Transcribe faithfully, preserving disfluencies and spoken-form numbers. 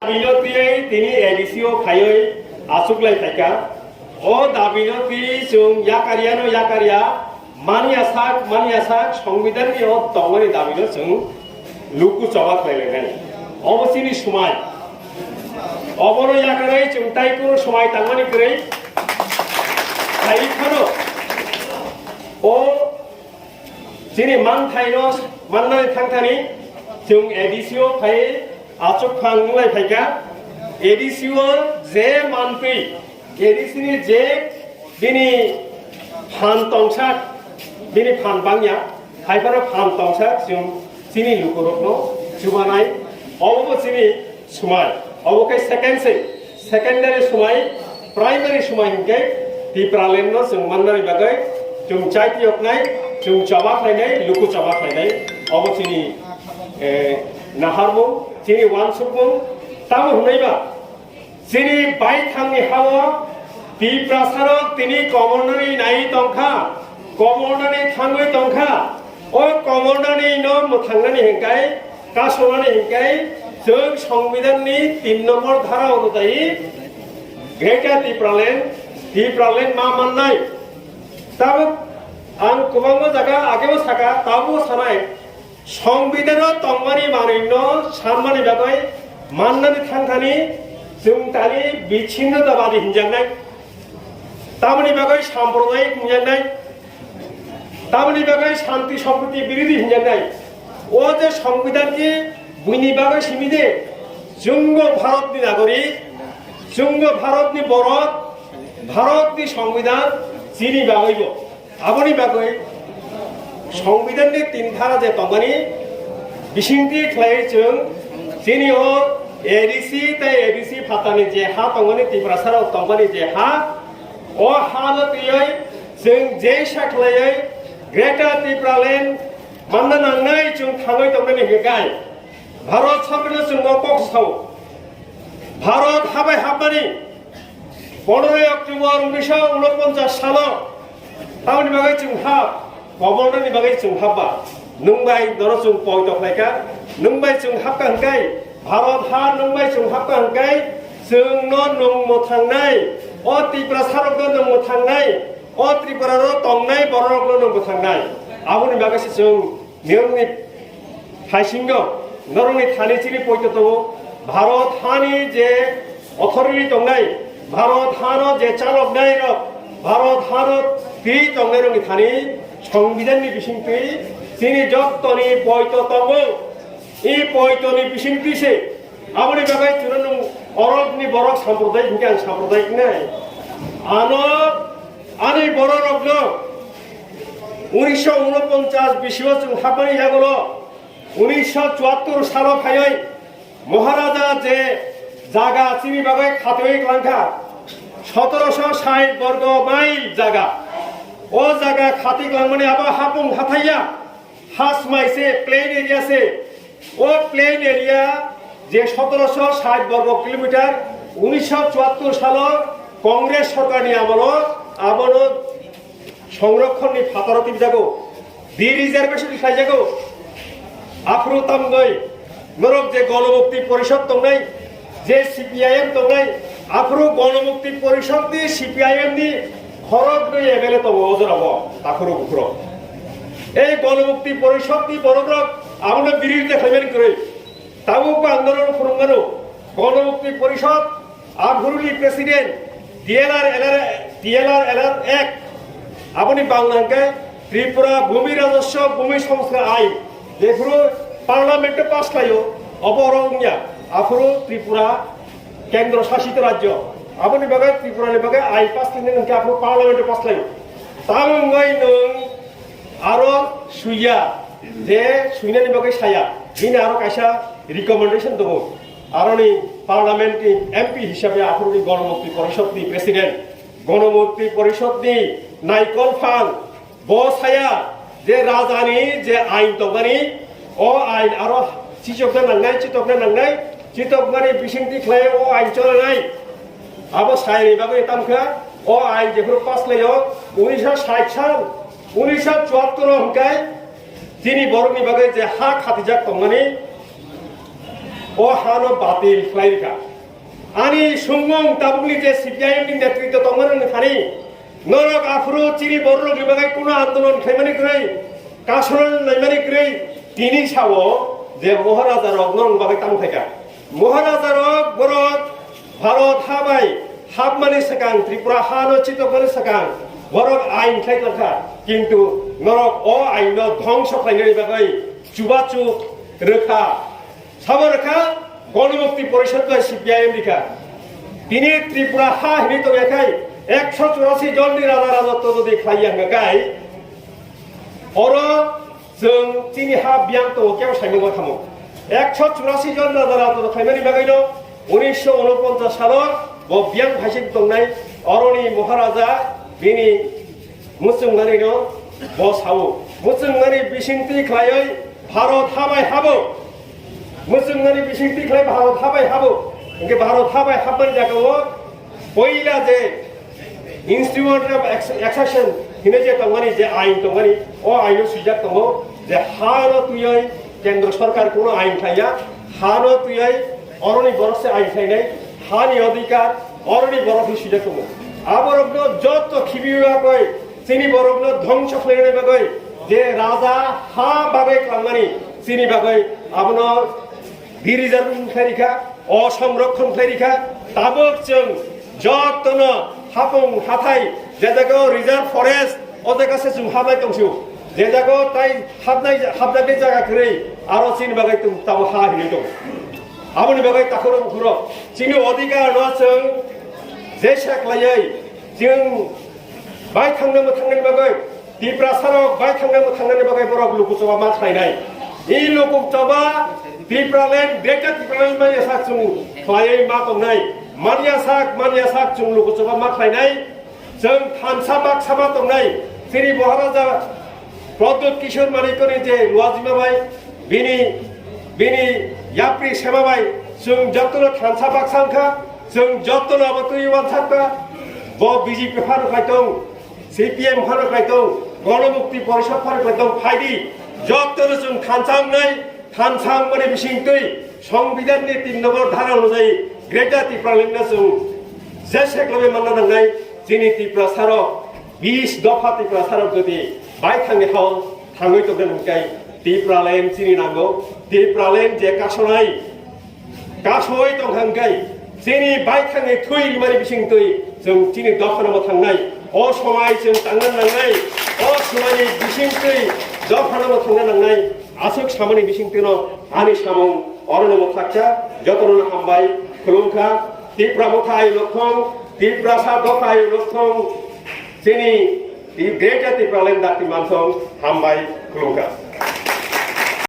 Bino tiyai tini A D C o phaiwi achuklai phaikha. O dabino twi chwng yakarya no yakarya, manya sak, manya sak, Songbidan ni o tongmani dabino chwng luku choba khlai lainai. Obo chini swmai. Obono yakarwi chwng tai kunu swmai tangmani kwrwi. Hai phano o chini manthaino mannani thangthani chwng A D C o phai achuk phang wnglai phaikha. A D C o je mantwi, A D C ni je bini phan tongsak, bini phan bangya, hai phano phan tongsak chwng chini lukurokno chubanai, obo chini swmai, obo khe second se, secondary swmai, primary swmai hinkhe Tipraland no chwng mannani bagwi chwng chai tiyoknai, chwng choba khlainai, luku choba khlainai, obo chini, eh, naharmung, chini uansukmung, tamo hwnwi ba chini baithangni hao Tiprasarok tini komornani nai tongkha, komornani thangwi tongkha. O komornani no mwthangnani hinkai, kasonani hinkai, chwng Songbidanni tin nombor dhara onudayi Greater Tipraland, Tipraland ma mannai. Tabuk ang kwbangma jaga agebo saka, tabukbo sanai. Songbidan o tongmani manwi no sanmani bagwi mannani thangthani chwng tani bichinno dabadi hinjaknai. Tamoni bagwi samprodayik hinjaknai. Tamoni bagwi shanti sampriti birodhi hinjaknai. O je Songbidan ki buini bagwi simi de, chwngbo Bharatni nagorik, chwngbo Bharatni borok, Bharatni Songbidan chini bagwibo. Aboni bagwi Songbidanni tin dhara je tongmani bisingtwi khlaiwi chwng chini o A D C tei A D C phatani je ha tongmani, Tiprasarok tongmani je ha, o hano twiwi chwng jesa khlaiwi Greater Tipraland manna nangnai chwng thangwi tongnani hwnkhe kai. Bharat Sarkarno chwngno kok sao. Bharat habai hapmani Pondroi October unisho unoponchas salo tamoni bagwi chwng hap, komornani bagwi chwng hap ba? Nwng bai nono chwng poito khlaikha, nwng bai chwng hapkha hwnkhe, Bharat ha nwng bai chwng hapkha hwnkhe, chwngno nwng mwthangnai, o Tiprasarokno nwng mwthangnai, o Tripuraro tongnai bororokno nwng mwthangnai. Aboni bagwi se chwng Nirokni thaisingo, norokni thani chini poito tongo. Bharat hani je authority tongnai, Bharat hano je chaloknai rok, Bharat hano twi tongnai rokni thani Songbidanni bisingtwi chini jottoni poito tongo. I poitoni bisingtwi se aboni bagwi chwrwnung orokni borok samprodayik hinkhe ang samprodayik nai. Ano ani bororokno unisho unoponchas bisio chwng hapmani yagulo unisho chuattor salo phaiwi Maharaja je jaga chini bagwi khatiwi klangkha, sotoroso sait borgo mile jaga. O jaga khati klangmani abo hapung hathaiya, ha smai se, plain area se. O plain area je sotoroso sait borgo kilometer, unisho chuattor salo Congress sorkarni amolo abono songrokkhonni phataro tibjago, de-reservation khlaijago. Aphuru tamgwi norok je Gonomukti Porishod tongnai, je C P I M tongnai, aphuru Gonomukti Porishod ni C P I M ni khorok nwi M L A tongo o jorao, takhuro bukhuro. Ei Gonomukti Porishod ni borokrok abono birodita khlaimani kwrwi. Tabuk bo ang norokno phwrwngmano, Gonomukti Porishod, aphuruni president, T L R L R, T L R L R Act, aboni bangla hwnkhe Tripura Bhumi Rajaswa Bhumi Sanskar Ain, jephuru parliament o pass khlaio, obo oro wngya, aphuru Tripura kendro sasito rajyo, aboni bagwi Tripura ni bagwi ain pass khlainani hwnkhe aphuru parliament o pass khlaio. Tamo wngwi nwng aro suiya, je suinani bagwi saya, bini aro kaisa recommendation tongo. Aroni parliament ni M P hisabe aphuruni Gonomukti Porishod ni president, Gonomukti Porishod ni naikol phan, bo saya je rajani je ain tongmani, o ain aro chichokna nangnai, chitokna nangnai, chitokmani bisingtwi khlai o ain cholanai. Abo saini bagwi tamkha, o ain jephuru pass khlaio, unisho sait sal, unisho chuattor o hwnkhe chini borokni bagwi je ha khatijak tongmani, O hano batil khlai rikha. Ani sungmung tabukni je C P I M ni netritwo tongmani thani norok aphuru chini bororokni bagwi kuno andolon khlaimani kwrwi, kasono naimani kwrwi tini sao je Maharaja rok norokni bagwi tamo khaikha. Maharaja rok borok Bharot ha bai hapmani swkang, Tripura hano chitokmani swkang borok ain khlai tongkha, kintu norok o aino dhongso khlainani bagwi chubachu rwkha. Sabo rwkha Ganamukti Porishad bai C P I M rikha. Tini Tripura ha hinwi tongya khai ekso churasi jonni raja rajotwo jodi khlaiya hwnkha khai oro chwng chini ha biyang tongo kebo saimung ma thamo. Ekso churasi jon raja rajotwo khlaimani bagwino unisho unoponchas salo bo biyang phaising tongnai oroni Maharaja bini Muchungnani no bo sao. Muchungnani bisingtwi khlaiwi Bharot ha bai habo. Muchungnani bisingtwi khlai Bharot ha bai habo. Hwnkhe Bharot ha bai habmani jagao poila je Instrument of Ex-, Accession hinwi je tongmani, je ain tongmani, o aino swijak tongo je hano twiwi Kendra Sarkar kuno ain khlaiya, hano twiwi oroni borok se ain khlainai, hani odhikar oroni borok hi swijak tongo. Aborokno jotto khibiwi bagwi, chini borokno dhongso khlainani bagwi, je raja ha bagwi khlangmani, chini bagwi abono de-reserve khlai rikha, o songrokhon khlai rikha, tabuk chwng jottono hapung hathai, je jagao reserve forest, o jaga se chwng hablai tongsu. Je jagao tai habnai, habjaknai jaga kwrwi, aro chini bagwi tong, tamo ha hinwi tong. Aboni bagwi takhurok bukhurok chini odhikar no chwng je seklaiwi chwng bai thangna mwthangnani bagwi, Tiprasarok bai thangna mwthangnani bagwi borok lukuchoba ma khlainai. I lukuchoba Tipraland, Greater Tipraland manya sak chwng khlaiwi ma tongnai. Manya sak, manya sak chwng lukuchoba ma khlainai. Chwng thansa baksa ma tongnai, chini Maharaja Pradyut Kishore Manikya ni je luajima bai, bini, bini yapri sema bai, chwng jotono thansa baksa wngkha, chwng jotono abo twi uansakha, bo B J P phano khai tong, C P M phano khai tong, Ganamukti Porishad phano khai tong, phaidi, jotono chwng thansa wngnai, thansa wngmani bisingtwi Songbidanni tin nombor dhara onujai Greater Tipraland no chwng je seklaiwi manna nangnai, chini Tiprasarok, bis dopha Tiprasarok jodi baithangni hao thangwi tongkha hwnkhe Tipraland chini nango, Tipraland je kasonai, kasoi tongkha hwnkhe chini baithangni thwi rimani bisingtwi chwng chini dophano bo thangnai, o somai chwng tangna nangnai, o somaini bisingtwi dophano bo thangna nangnai. Aswk samani bisingtwino ani samung orono mwthakcha, jotono hambai khulumkha. Tipra Motha ayuk thong, Tiprasa dopha ayuk thong, chini Greater Tipraland dakti mansong hambai khulumkha.